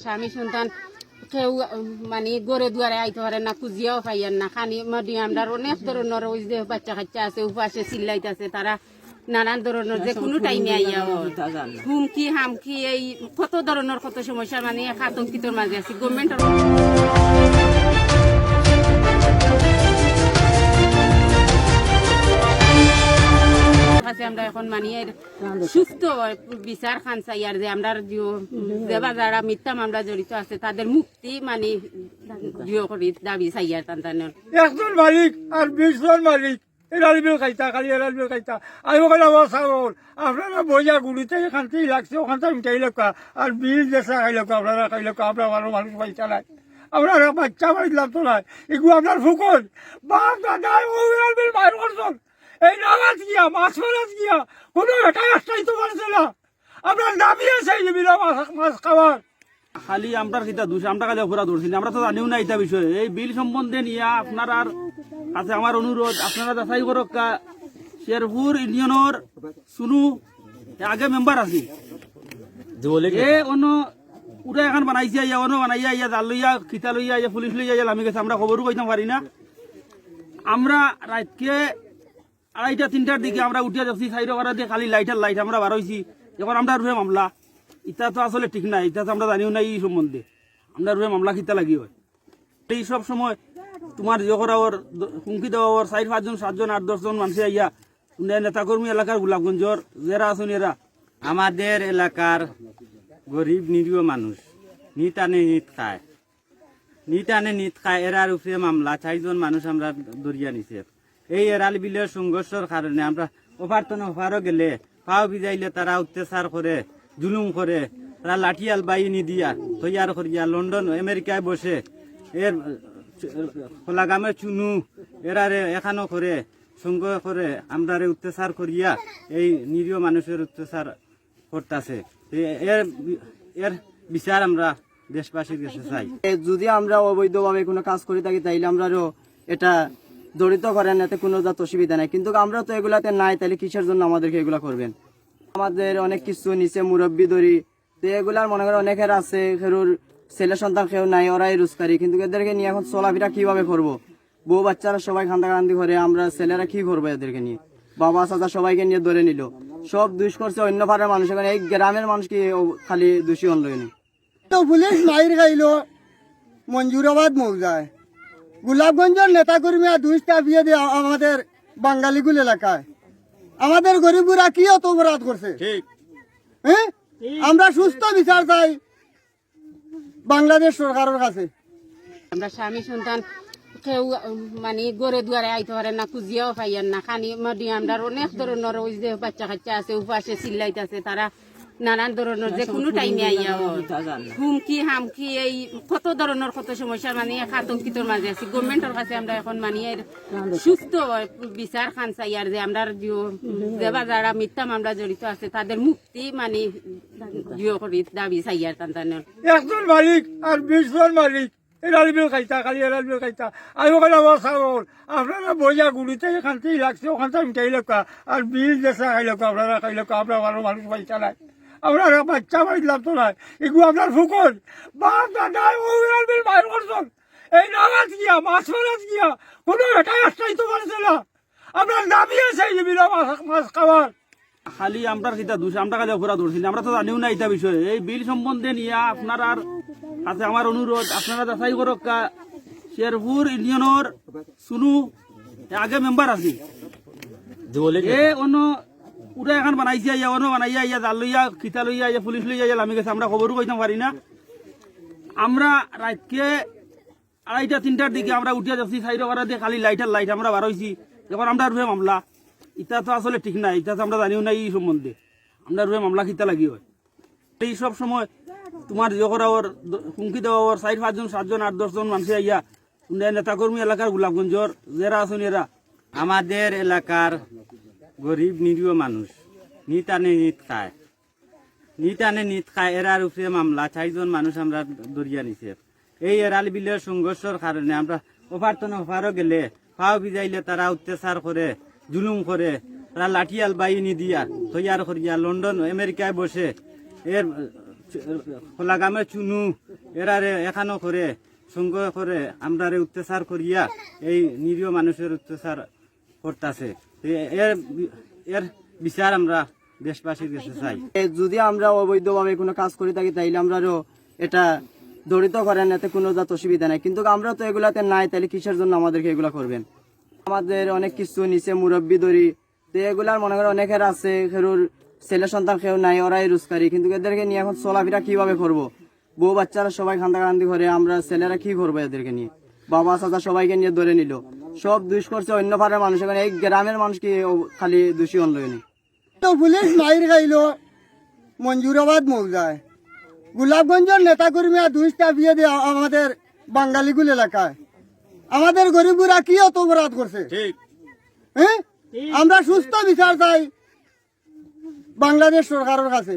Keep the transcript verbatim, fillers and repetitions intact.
স্বামী সন্তান কেউ, উম, মানে, ঘরে দুয়ারে আইতো পারে না, খুঁজিয়াও পাইয়ার না। খানি মাঝে আমরার অনেক ধরনর ওই যে বাচ্চা কাচ্চা আছে, উপাসে চিল্লাইতাছে, তারা নানান ধরনর যে কোনো টাইমে আইয়া অর। হুমকি হামকি, এই কত ধরনর কত সমস্যা, মানে, এক আতঙ্কিতর মাঝে আছি। গভর্নমেন্টর কাছে আমরা এখন, মানে, এর সুস্থ বিচার খান চাইয়ার, যে আমরার যে, যে বা যারা মিথ্যা মামলা জড়িত আছে, তাদের মুক্তি, মানে, জিও করি দাবি চাইয়ার তান তান। একজন মালিক আর বিশ জন মালিক, এরার বিল খাইতা, খালি এরার বিল খাইতা। আমি ওখানে আমার ছাগল, আপনারা বইয়া গুলিতে এখান থেকে লাগছে, ওখান থেকে মিটাই লোকা, আর বিল দেশে খাই লোকা, আপনারা খাই লোকা, আমরা ভালো মানুষ পাইতা নাই। আমরা আর বাচ্চা বাড়ির লাভ তো নাই, এগুলো আপনার ফুকন, বাপ দাদা, ও এরার বিল বাইর করছন। এই নামাজ গিয়া, মাছ মারাজ গিয়া, কোনো বেটায় আটকাইতে পারছে না। আপনার দাবি আছে এই বিলা মাছ, মাছ খাওয়ার। খালি আমরার কিতা দোষ, আমরা খালি অপরাধ করছি না, আমরা তো জানিও না ইতা বিষয়ে। এই বিল সম্বন্ধে নিয়া আপনারার কাছে আমার অনুরোধ, আপনারা যাচাই করউক্কা, শেরপুর ইউনিয়নর সুনু, এ আগে মেম্বার আছিল। এ অনো উড়া এখন বানাইছে, আইয়া অনো বানাইয়া, আইয়া জাল লইয়া, কিতা লইয়া, আইয়া পুলিশ লইয়া, আইয়া লামি গেছে, আমরা খবরও কইতাম পারি না। আমরা রাইতকে আড়াইটা তিনটার দিকে আমরা উঠিয়া দেখছি, সাইডো করা দিয়ে খালি লাইট আর লাইট, আমরা বার হইছি। এখন আমরার উপরে মামলা, ইতা তো আসলে ঠিক নাই, ইতা তো আমরা জানিও না এই সম্বন্ধে। আমরার উপরে মামলা কিতা লাগি হয়? এই সব সময় তোমার ইয়ে করা অর, দ-, হুমকি দেওয়া অর, চাইর পাঁচজন, সাতজন, আট দশজন মানুষে আইয়া, উনি নেতাকর্মী এলাকার গোলাপগঞ্জর যারা আছইন এরা। আমাদের এলাকার গরিব নিরীহ মানুষ, নিত আনে নিত খায়, নিত আনে নিত খায়, এরার উপরে মামলা, চাইরজন মানুষ আমরা ধরিয়া নিছে। এই এরাল বিলের সংঘর্ষর কারণে আমরা ওপার তনে ওপারও গেলে, পাও ভিজাইলে তারা অত্যাচার করে, জুলুম করে, তারা লাঠিয়াল বাহিনী দিয়া তৈয়ার করিয়া লন্ডন, আমেরিকায় বসে এর খোলাগামে চুনু এরারে এখানো করে, সঙ্গ করে, আমরারে অত্যাচার করিয়া এই নিরীহ মানুষের অত্যাচার করতাছে। এ-, এর, এর বিচার আমরা দেশবাসীর কাছে চাই। এ, যদি আমরা অবৈধভাবে কোনো কাজ করে থাকি, তাইলে আমরারও এটা জড়িত করেন, এতে কোনো জাত অসুবিধা নাই। কিন্তু আমরা তো এগুলাতে নাই, তাইলে কিসের জন্য আমাদেরকে এগুলা করবেন? আমাদের অনেক কিছু নিচে মুরব্বি ধরি, তো এগুলার মনে করে অনেকের আছে, কেউর ছেলে সন্তান কেউ নাই, ওরাই রোজগারি, কিন্তু এদেরকে নিয়ে এখন চলাফেরা কিভাবে করব? বউ বাচ্চারা সবাই কান্দাকান্দি করে, আমরা ছেলেরা কি করবো এদেরকে নিয়ে? বাবা চাচা সবাইকে নিয়ে ধরে নিল, সব দুষ করছে অন্য পাড়ার মানুষ, এখন এই গ্রামের মানুষ কি ও খালি দোষী হন লইনি? তো পুলিশ মাইর খাইলো মঞ্জুরাবাদ মৌজায়, গোলাপগঞ্জের নেতাকর্মী আর দুষ চাপিয়ে দিয়ে আ-, আমাদের বাঙালিগুল এলাকায় আমাদের গরিবরা কি অত অপরাধ করছে? ঠিক। হ্যাঁ, আমরা সুস্থ বিচার চাই বাংলাদেশ সরকারের কাছে। আমরা স্বামী সন্তান কেউ, উম, মানে, ঘরে দুয়ারে আইতো পারে না, খুঁজিয়াও পাইয়ার না। খানি মাঝে আমরার অনেক ধরনর ওই যে বাচ্চা কাচ্চা আছে, উপাসে চিল্লাইতাছে, তারা নানান ধরনর যে কোনো টাইমে আইয়া অর। হুমকি হামকি, এই কত ধরনর কত সমস্যা, মানে, এক আতঙ্কিতর মাঝে আছি। গভর্নমেন্টর কাছে আমরা এখন, মানে, এর সুস্থ বিচার খান চাইয়ার, যে আমরার যে, যে বা যারা মিথ্যা মামলা জড়িত আছে তাদের মুক্তি, মানে, জিও করি দাবি চাইয়ার তান তান। একজন মালিক আর বিশ জন মালিক, এরার বিল খাইতা, খালি এরার বিল খাইতা। আমি ওখানে আমার ছাগল, আপনারা বইয়া গুলিতে এখান থেকে লাগছে, ওখান থেকে মিটাই লোকা, আর বিল দেশে খাই লোকা, আপনারা খাই লোকা, আমরা ভালো মানুষ পাইতা নাই। আমরা আর বাচ্চা বাড়ির লাভ তো নাই, এগুলো আপনার ফুকন, বাপ দাদা, ও এরার বিল বাইর করছন। এই নামাজ গিয়া, মাছ মারাজ গিয়া, কোনো বেটায় আটকাইতে পারছে না। আপনার দাবি আছে এই বিলা মাছ, মাছ খাওয়ার। খালি আমরার কিতা দোষ, আমরা খালি অপরাধ করছি না, আমরা তো জানিও না ইতা বিষয়ে। এই বিল সম্বন্ধে নিয়া আপনারার কাছে আমার অনুরোধ, আপনারা যাচাই করউক্কা, শেরপুর ইউনিয়নর সুনু, এ আগে মেম্বার আছিল। এ অনো উড়া এখন বানাইছে, আইয়া অনো বানাইয়া, আইয়া জাল লইয়া, কিতা লইয়া, আইয়া পুলিশ লইয়া, আইয়া লামি গেছে, আমরা খবরও কইতাম পারি না। আমরা রাইতকে আড়াইটা তিনটার দিকে আমরা উঠিয়া যাচ্ছি, সাইডো করা দিয়ে খালি লাইট আর লাইট, আমরা বার হইছি। এখন আমরার উপরে মামলা, ইতা তো আসলে ঠিক নাই, ইতা তো আমরা জানিও না এই সম্বন্ধে। আমরার উপরে মামলা কিতা লাগি হয়? এই সব সময় তোমার ইয়ে করা অর, দ-, হুমকি দেওয়া অর, চাইর পাঁচজন, সাতজন, আট দশজন মানুষে আইয়া, উনি নেতাকর্মী এলাকার গোলাপগঞ্জর যারা আছইন এরা। আমাদের এলাকার গরিব নিরীহ মানুষ, নিত আনে নিত খায়, নিত আনে নিত খায়, এরার উপরে মামলা, চাইরজন মানুষ আমরা ধরিয়া নিছে। এই এরাল বিলের সংঘর্ষর কারণে আমরা ওপার তনে ওপারও গেলে, পাও ভিজাইলে তারা অত্যাচার করে, জুলুম করে, তারা লাঠিয়াল বাহিনী দিয়া তৈয়ার করিয়া লন্ডন, আমেরিকায় বসে এর খোলাগামে চুনু, এরারে এখানো করে, সঙ্গ করে, আমরারে অত্যাচার করিয়া এই নিরীহ মানুষের অত্যাচার করতাছে। এ-, এর, এর বিচার আমরা দেশবাসীর কাছে চাই। এ, যদি আমরা অবৈধভাবে কোনো কাজ করে থাকি, তাইলে আমরারও এটা জড়িত করেন, এতে কোনো জাত অসুবিধা নাই। কিন্তু আমরা তো এগুলাতে নাই, তাইলে কিসের জন্য আমাদেরকে এগুলা করবেন? আমাদের অনেক কিছু নিচে মুরব্বি ধরি, তো এগুলার মনে করে অনেকের আছে, কেউর ছেলে সন্তান কেউ নাই, ওরাই রোজগারি, কিন্তু এদেরকে নিয়ে এখন চলাফেরা কিভাবে করব? বউ বাচ্চারা সবাই কান্দাকান্দি করে, আমরা ছেলেরা কি করবো এদেরকে নিয়ে? বাবা চাচা সবাইকে নিয়ে ধরে নিল, সব দুষ করছে অন্য পাড়ার মানুষ। এখন এই গ্রামের মানুষ কি ও-, খালি দোষী অনলো নি? তো পুলিশ মাইর খাইলো মঞ্জুরাবাদ মৌজায়, গোলাপগঞ্জের নেতাকর্মী আর দুষ চাপিয়ে দিয়ে আ-, আমাদের বাঙালিগুল এলাকায়। আমাদের গরিব গুড়া কি অত অপরাধ করছে? ঠিক। হ্যাঁ, আমরা সুস্থ বিচার চাই বাংলাদেশ সরকারের কাছে।